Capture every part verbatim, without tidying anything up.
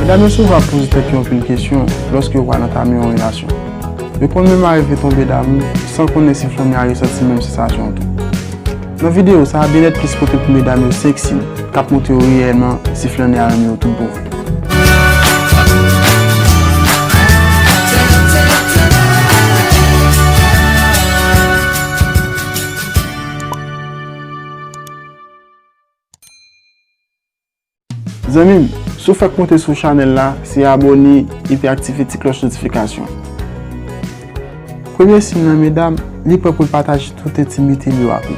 Medam yo souvan ap poze tèt yo anpil kesyon lòske yo pral antame yon relasyon. Yo konn menm arive tonbe damou san konnen si flannè a resanti menm sansasyon an tou. Nan videyo sa a, Byenèt Plis pote pou medam yo senk siy k ap montre yo reyèlman si flannè a renmen yo tout bon vre. Zanmi m, si w fèk monte sou chanèl la, se abòne epi aktive ti klòch notifikasyon. Premye siy nan, medam, li prè pou l pataje tout entimite l yo ak ou.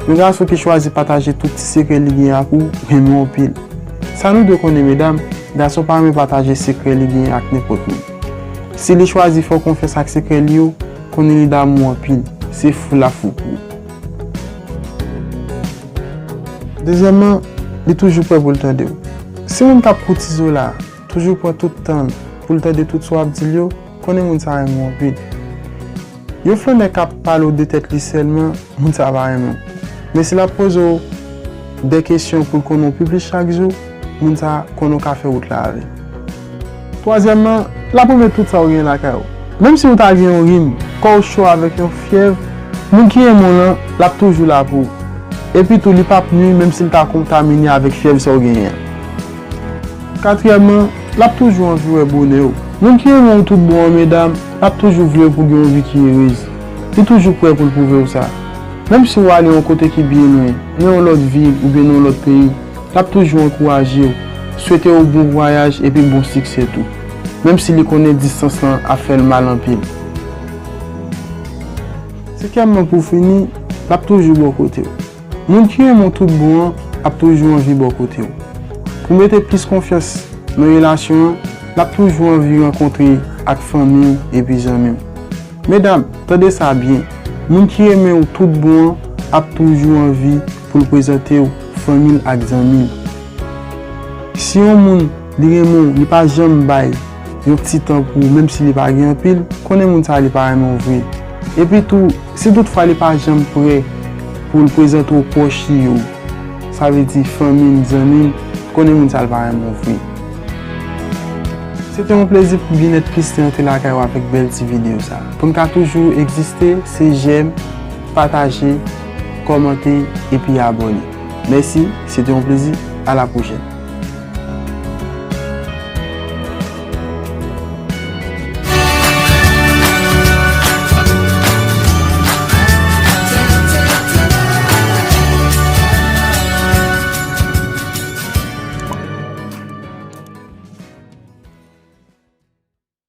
Yon gason ki chwazi pataje tout ti sekrè li genyen ak ou renmen w anpil. Sa nou dwe konnen, medam, gason pa renmen pataje sekrè li genyen ak nenpòt moun. Si li chwazi fè w konfyans ak sekrè li yo, konnen li damou w anpil, se fou l ap fou pou ou. Dezyèmman, li toujou prè pou l tande w. Si moun k ap koutize w la toujou pran tout tan l pou l tande tout sa w ap di l yo, konnen moun sa a renmen w anpil. Yon flannè k ap pale w de tèt li sèlman, moun sa a pa renmen w. Men si l ap poze w de kesyon pou l konnen w pi plis chak jou, moun sa a konnen w ka fè wout la avè l. Twazyèmman, l ap renmen tout sa w genyen lakay ou. Menm si w ta gen yon rim, kò w cho avèk yon fyèv, moun ki renmen w lan, l ap toujou la pou ou. Epi tou, li p ap nwi menm si l ta kontamine avèk fyèv sa w genyen an. Katriyèmman, l ap toujou anvi wè bonè w. Moun ki renmen w tout bon an, medam, l ap toujou vle pou w gen yon vi ki erez. Li toujou prè pou l pwouve w sa. Menm si w ale yon kote ki byen lwen, nan yon lòt vil oubyen nan yon lòt peyi, l ap toujou ankouraje w, swete w bon vwayaj epi bon siksè tou, menm si li konnen distans lan ap fè l mal anpil. Senkyèmman, pou fini, l ap toujou bò kote w. Moun ki renmen w tout bon an ap toujou anvi bò kote w. Pou mete plis konfyans nan relasyon an, l ap toujou anvi rankontre ak fanmi w epi zanmi w. Medam, tande sa byen, moun ki renmen w tout bon an ap toujou anvi pou l prezante w fanmi l ak zanmi l. Si yon moun, li renmen w, li pa janm bay yon ti tan pou ou, menm si li pa gen anpil, konnen moun sa a li pa renmen w vre. Epi tou, si toutfwa li pa janm prè pou l prezante w pwòch li yo, sa vle di fanmi l, zanmi l, konnen moun sa a li pa renmen w vre. Se te yon plezi pou Byenèt Plis te antre lakay ou avèk bèl ti videyo sa. Pou n ka toujou egziste, se jèm, pataje, kòmante, epi abòne. Mèsi, se te yon plezi, a la pwochèn.